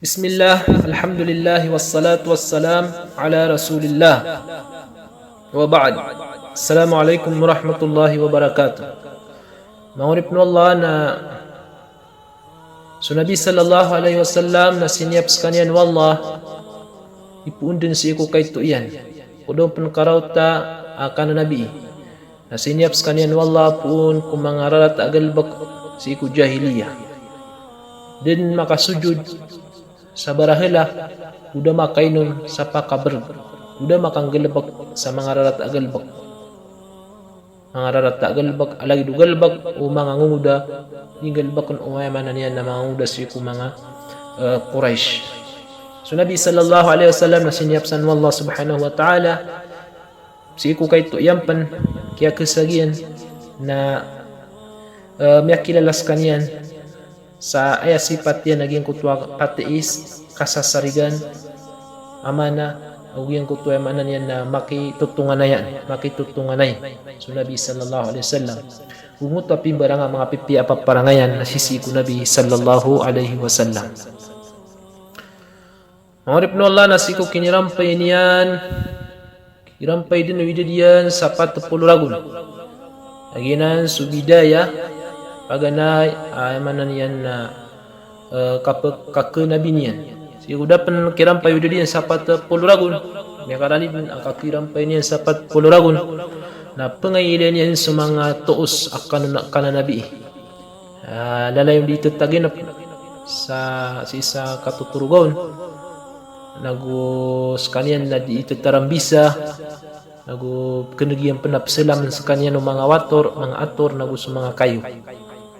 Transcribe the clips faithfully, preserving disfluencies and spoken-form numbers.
Bismillah, alhamdulillah, wassalatu wassalam ala rasulillah. Wa ba'd. Assalamu alaikum warahmatullahi wabarakatuh. Manga oripn o Allah, na so Nabi sallallahu alaihi wasallam na siniyap skaniyan o Allah, ipoon dn sii ko kaito iyan. Ko da on pn karaota a kananabi. Na siniyap skaniyan o Allah poon ko manga rarata a galbk sii ko jahiliya. Da dn makasojod sa barahla, o da makainom sa pakabrg, o da makanggalbk sa manga rarata a galbk. Manga rarata a galbk, a lagid o galbk o manga ngongoda, di nggalbkn o, aya maana niyan na manga ngongoda sii ko manga, eh, Quraysh. So Nabi sallallahu alaihi wasallam na siniyap san o Allah subhanahu wa ta'ala, sii ko kaito iyan pn, kiyakasag iyan na, eh, miyakilala skaniyan sa aya sipat iyan a giyangkoto a patiis, kasasarigan, a maana, ago giyangkoto a maana niyan na makitotonganay, makitotonganay so Nabi sallallahu alaihi wasallam. Go ngoto a pimbarang a manga pipiya a paparangayan na sisii ko Nabi sallallahu alaihi wasallam. Manga oripn o Allah, na sii ko kinirampay niyan, kirampay dn o idad iyan sa pat polo ragon. Lagid anan so bidaya, paganay, ah, aya maana niyan na, eh, kap-, kakanabi niyan. Sii ko da pn kirampay o idad iyan sa pat polo ragon, miyakarani dn a kakirampay niyan sa pat polo ragon, na pngailay niyan so manga toos a kana-, kananabi. Ah, lalayon di tataginp sa, sii sa katotoroga on. Nago skaniyan na di tatarambisa, nago kneg iyan pn a psalaman skaniyan o manga wator, manga ator, nago so manga kayo.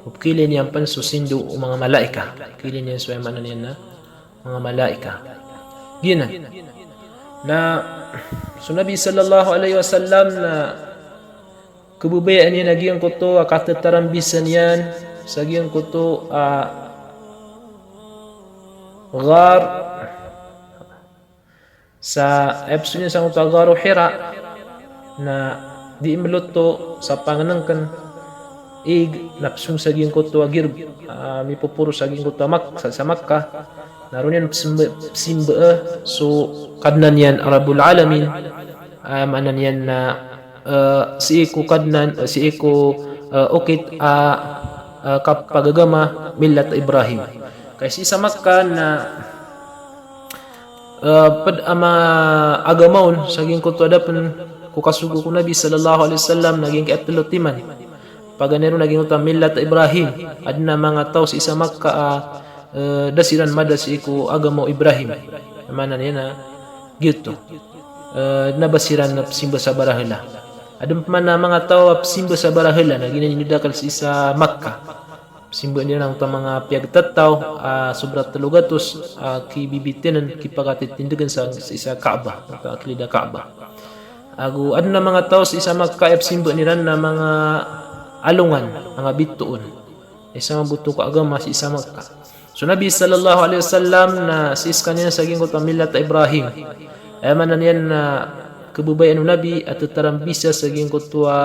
Go pkhailay niyan pn so sindo o manga malaika. Pkhailay niyan so, aya maana niyan na manga malaika. Giyanan. Na so Nabi sallallahu alaihi wasallam na khababayaan iyan a giyangkoto a katatarambisa niyan sa giyangkoto a ghar, sa aya pzong iyan sangkoto a Gharu Hira, na di mloto sa pangnngkn, ig na pzong sa giyangkoto a girb, ah, mipoporo sa giyangkoto a Mak-, sa, sa Makkah, na roo niyan pzimba-, pzimba, eh, so Kadnan iyan a Rabbul Alamin, ah, maana niyan na, eh, sii ko Kadnan, eh, sii ko, eh, okit a, eh, kapagagama millat Ibrahim. Ka sii sa Makkah na, eh, pd a manga agama on sa giyangkoto a da pn ko kasogo ko Nabi sallallahu alaihi wasallam na giyangkai a tlo timan. Paganay ron na giyangkoto a millat Ibrahim. Adn a manga taw sii sa Makkah a, eh, da siran mada sii ko agama o Ibrahim. Maana niyan na giyoto. Eh, adn a ba siran na pzimba sa barahla. Adn pman a manga taw a pzimba sa barahla, na giyanan i inidakl sii sa Makkah. Pzimba iran angkoto a manga piyagtataw, ah, sobra tlo gatos, ah, kibibitnn, kipakatitindgn sa, sii sa Kaaba, angkoto a kilid a Kaaba. Ago adn a manga taw sii sa Makkah a pzimba iran na manga alongan, manga bitoon. Isa mamboto ko agama sii sa Makkah. So Nabi sallallahu alaihi wasallam na sii skaniyan sa giyangkoto a millat a Ibrahim. Aya maana niyan na khababayaan o Nabi a tatarambisa sa giyangkoto a,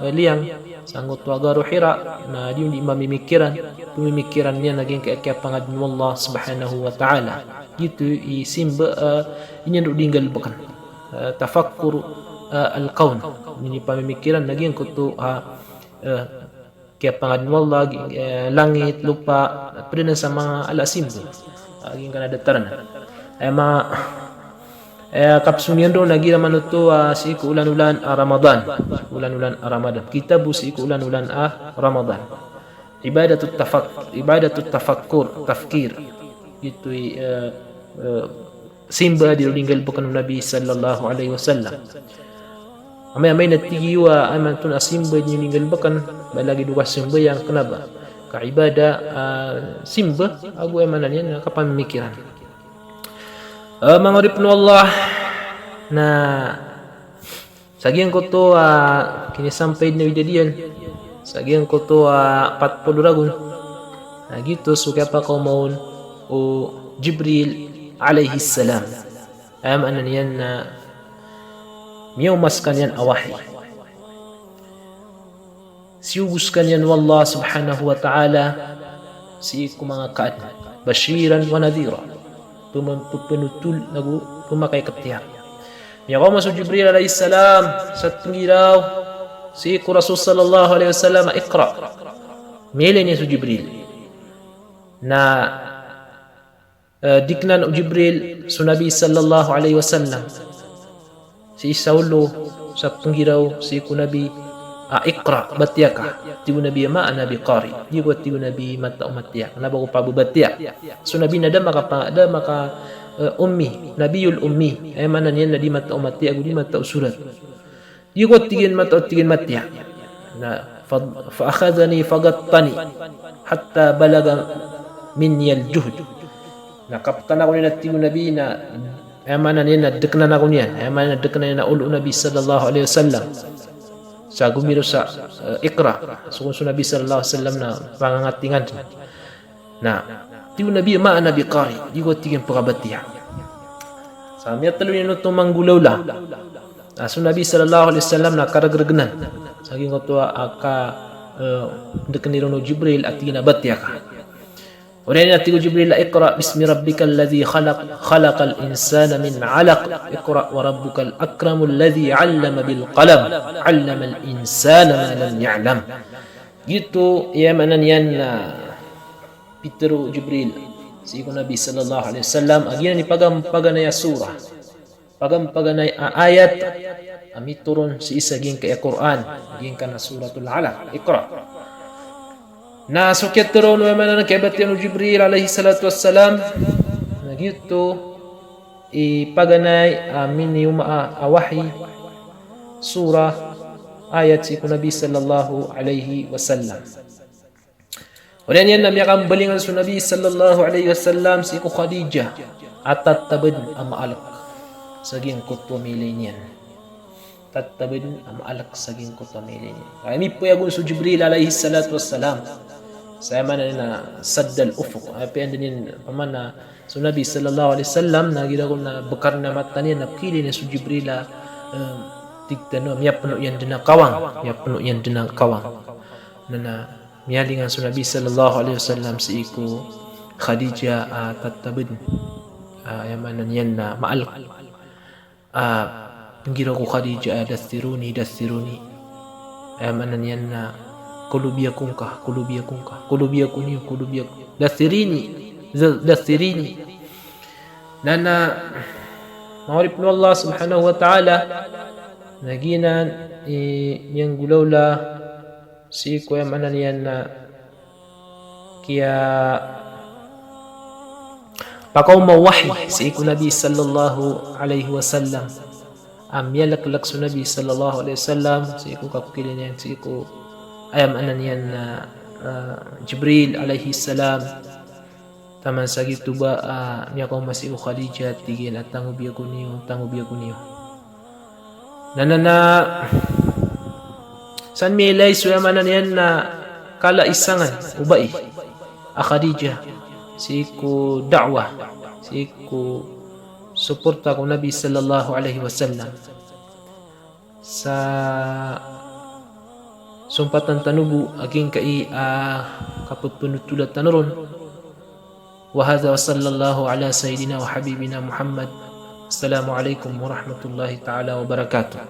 eh, liyang, sangkoto a Gharu Hira, na di on di mamimikiran, pmimikiran iyan a giyangkai a kiyapangadn o Allah subhanahu wa ta'ala. Giyoto i simba, eh, iniyan roo di nggalbkn. Eh, tafakkur, eh, al-kawn. Inipamimikiran a giyangkoto a, eh, kiyapangadn o Allah, gi-, eh, langit, lopa, pd anan sa manga ala a simba. Ah, giyangkanan a datar anan. Aya ma-, eh, kapzong iyan ron na giya manoto, ah, sii ko olan-olan a Ramadan. Olan-olan a Ramadan. Kitab o sii ko olan-olan a Ramadan. Ibadatut tafak-, ibadatut tafakkur, tafkir. Giyoto i, eh, eh, simba a di ron di nggalbkn o Nabi sallallahu alaihi wasallam. Amay-amay na tig iyo a, aya maana oto na simba a di niyo di nggalbkn, ba lagid o kasambayang, kna ba ka ibada, ah, simba, ago aya maana niyan na kapamimikiran. Ah, manga oripn o Allah, na sa giyangkoto a kinisampay dn o idad iyan, sa giyangkoto a pat polo ragon, na giyoto so kiyapakaoma on o Jibril alayhis salam. Aya maana niyan na miyaoma skaniyan a wahi. Siyogo skaniyan o Allah subhanahu wa ta'ala sii ko manga kaadn. Bashiran wa nadhira. pema-, pepenotol nago pemakaiketiyar. Miyakaoma so Jibril alayhis salam sa penggiraw sii ko Rasul sallallahu alayhi wasallam a iqra. Miyailay niyan so Jibril. Na, eh, diknan o Jibril so Nabi sallallahu alayhi wasallam. Sii sa olo sa penggiraw sii ko Nabi a iqra, batiya ka. Tig o Nabi a ma ana biqari. Di ko tig o Nabi matao matiya. Kena ba ko pababatiya. So Nabi na da maka, da maka, eh, ummi. Nabiyul ummi. Aya maana niyan na di matao matiya, ago di matao sorat. Di ko tig iyan matao, tig iyan matiya. Na, fa, fa akhadhani faghattani hatta balagha minniyal juhd. Na kaptan ako niyan, tig o Nabi, na, aya maana niyan na deknan ako niyan. Aya maana niyan na deknan iyan a olo o Nabi sallallahu alayhi wasallam. Sa gomiraw sa, eh, iqra. So kon so Nabi sallallahu alayhi wasallam na pangangatingan. Na, tig o Nabi, ma ana biqari, di ko tig iyan pekabatiya. Sa miyatelo niyan oto manggolawla. Na, so Nabi sallallahu alayhi wasallam na karegregnan. Sa giyangkoto a ka, eh, dekeni ron o Jibril a tig iyan a batiya ka. Oriyan iyan a tig o Jibril a iqra bismi rabbikal ladhi khalaq, khalaqal insana min alaq, iqra wa rabbukal akramul ladhi allama bil qalam, allamal insana ma lam ya'lam. Giyoto i aya maana niyan na pitero o Jibril sii ko Nabi sallallahu alayhi wasallam a giyanan i pagam-, paganay a surah, pagam-, paganay a ayat a mitoron sii sa giyangkai a Qur'an, giyangkanan a Suratul Alaq, Iqra. Na so kiyatero on, aya maana niyan, kiyabatiya on o Jibril alayhis salatu wassalam, na giyoto i paganay a miniyoma a, a wahi, surah, ayat sii ko Nabi sallallahu alayhi wasallam. Oriyan iyan na miyakambalingan so Nabi sallallahu alayhi wasallam sii ko Khadijah a tatabed a maalek sa giyangkoto a miyailay niyan. Tatabed a maalek sa giyangkoto a miyailay niyan. Aya mipoyag on so Jibril alayhis salatu wassalam sa aya maana niyan na saddal ufuq. Aya piyanda niyan pamana so Nabi sallallahu alayhi wasallam na igira kon na bekar na mata niyan na pekiilay niyan so Jibril a, em, tig tano, miyapeno iyan den a kawang, miyapeno iyan den a kawang. Na, na miyalingan so Nabi sallallahu alayhi wasallam sii ko Khadijah a tatabed, a, aya maana niyan na maalek. A, penggiraw ko Khadijah a daththiruni, daththiruni. Aya maana niyan na kolobi ako ngka, kolobi ako ngka, kolobi ako niyo, kolobi ako. Daththiruni, da-, daththiruni. Na, na manga oripen o Allah subhanahu wa ta'ala, na giyanan i miyanggolawla sii ko aya maana niyan na kiyapakaoma o wahi sii ko Nabi sallallahu alayhi wasallam. A miyaleklek so Nabi sallallahu alayhi wasallam sii ko kapekiilay niyan sii ko aya maana niyan na, ah, Jibril alayhis salam. Taman sa giyoto ba, ah, miyakaoma sii ko Khadijah, tig iyan a tangobi ako niyo, tangobi ako niyo. Na, na, na, san miyailay so aya maana niyan na kala i sangan o bai a Khadijah sii ko da'wah, sii ko suporta ko Nabi sallallahu alayhi wasallam. Sa sompatan tano bo a giyangkai a kapepenotola tano ron. Wa hadha wa sallallahu ala sayyidina wa habibina Muhammad. Assalamu alaykum warahmatullahi ta'ala wabarakatuh.